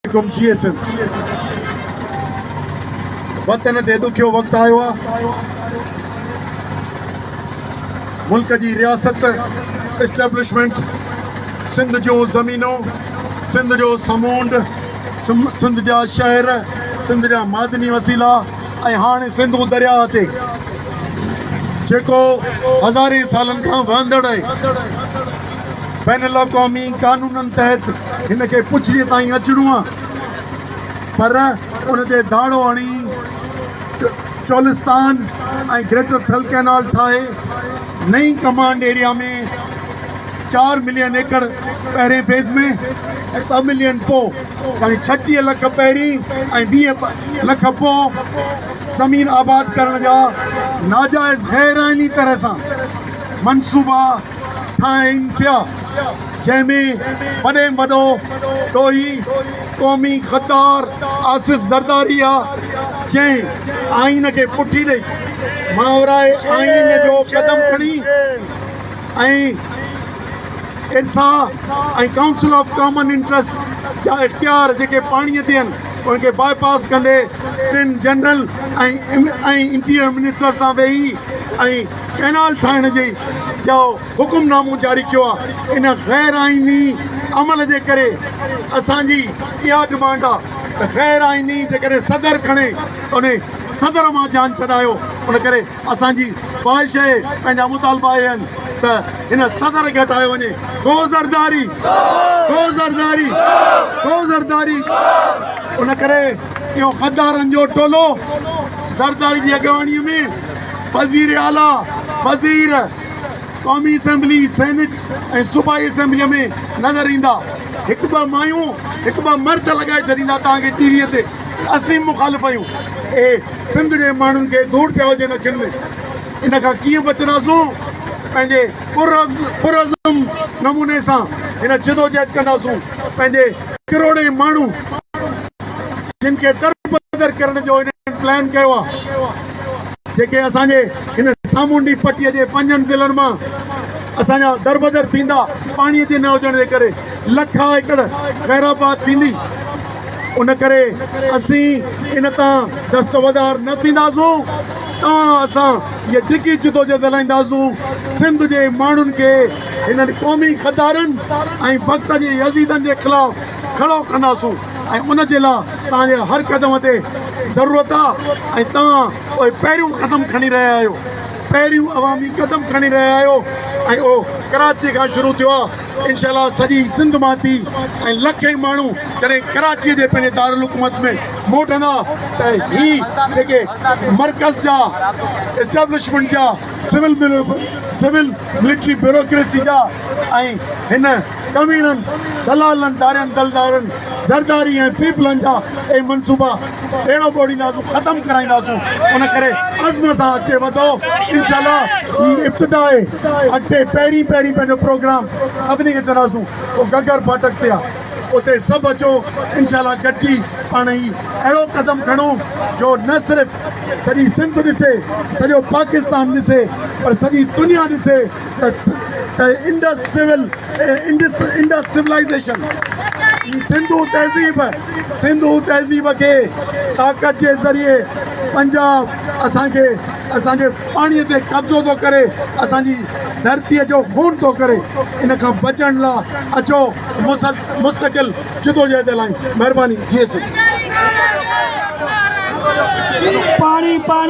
عليڪم جيئي سنڌ. وطن تي ڏکيو وقت آيو آ. ملڪ جي رياست، اسٽيبلشمينٽ، سنڌ جون زمينون، سنڌ جو سمونڊ، سنڌ جا شهر، سنڌ جا معدني وسيلا ۽ هاڻي سنڌو درياهه تي جيڪو هزارين سالن کان وهندڙ آهي. بين الاقوامي قانونن تحت هن کي پڇڙيء تائين اچڻو آ پر ان تي ڌاڙو هڻي چولستان ۽ گريٽر ٿل ڪئنال ٺاهي نئين ڪمانڊ ايريا ۾ 4 ملين ايڪڙ پهرين فيز ۾ ۽ 2 ملين پو يعني 36 لک پهرين ۽ 20 لک پو زمين آباد ڪرڻ جا ناجائز غير آئيني طرح سان منصوبا ٺاهين پيا، جنهن ۾ وڏي ۾ وڏو ڏوهي قومي غدار آصف زرداري آ، جنهن آئين کي پٺي ڏئي ماورائي آئين جو قدم کڻي ۽ IRSA ۽ council of common interest جا اختيار جيڪي پاڻي تي آهن ان کي باء پاس ڪندي ٽن جنرل ۽ انٽيريئر منسٽر سان ويهي ۽ ڪئنال ٺاهڻ جي جو حڪم نامو جاري ڪيو آهي ان غير آئيني عمل جي ڪري اسان جي اها ڊمانڊ آهي ته غير آئيني جيڪڏهن صدر کڻي ته ان صدر مان جان ڇڏايو ان ڪري اسان جي خواهش آهي پنهنجا مطالبا اهي آهن ته هن صدر کي هٽايو وڃي گو زرداري گو زرداري گو زرداري ان ڪري اهو غدارن جو ٽولو زرداري جي اڳواڻي ۾ وزير اعليٰ، وزير، قومي اسيمبلي، سينيٽ ۽ صوبائي اسيمبلي ۾ نظر ايندا. هڪ ٻه مايون، هڪ ٻه مرد لڳائي ڇڏيندا توهان کي ٽي وي تي. اسين مخالف آهيون. اهي سنڌ جي ماڻهن کي ڌوڙ پيا هجن اکين ۾. ان کان ڪيئن بچنداسون؟ پنهنجي پرعزم نموني سان هن جدوجهد ڪنداسون. پنهنجي ڪروڙين ماڻهو جن کي دربدر ڪرڻ جو هنن پلان ڪيو آهي. جيڪي اسان جي هن سامونڊي پٽي جي پنجن ضلعن مان اسان جا دربدر ٿيندا پاڻي جي نه هجڻ جي ڪري لکا ايڪڙ غير آباد ٿيندي ان ڪري اسين ان تان دستبردار نه ٿينداسون توهان اسان هي ڊگهي جدوجهد هلائينداسون سنڌ جي ماڻهن کي هنن قومي غدارن ۽ وقت جي يزيدن جي خلاف کڙو ڪنداسون ۽ ان جي لاء توهان جي هر قدم تي ضرورت آ ۽ توهان اهي پهريون قدم کڻي رهيا آهيو پهريون عوامي قدم کڻي رهيا آهيو ۽ اهو ڪراچي کان شروع ٿيو آ انشاء الله سڄي سنڌ مان ٿي ۽ لکين ماڻهو جڏهن ڪراچي جي پنهنجي دارالحڪومت ۾ موٽندا ته هي جيڪي مرڪز جا اسٽيبلشمينٽ جا سول سول ملٽري بيوروڪريسي جا ۽ هن ڪميڻن، دلالن، ڌارين دلدارن، زرداري ۽ پيپلن جا اهي منصوبا ٻيڙو ٻوڙينداسون، ختم ڪرائينداسون، ان ڪري عزم سان اڳتي وڌو، انشاء الله هي ابتدا آهي، اڳتي پهرين پهرين پنهنجو پروگرام سڀني کي چونداسون اهو گگر ڦاٽڪ تي آهي، اتي سڀ اچو، انشاء الله گڏجي پاڻ هي اهڙو قدم کڻون جو نه صرف سڄي سنڌ ڏسي، سڄو پاڪستان ڏسي پر سڄي دنيا ڏسي ته Indus civil Indus Indus civilization هي سنڌو تهذيب سنڌو تهذيب کي طاقت جي ذريعي پنجاب اسان کي اسان جي پاڻي تي قبضو ٿو ڪري اسان جي ڌرتي جو خون ٿو ڪري ان کان بچڻ لا اچو مستقل جدوجهد هلايون مهرباني جي سنڌ. پاڻي پاڻي.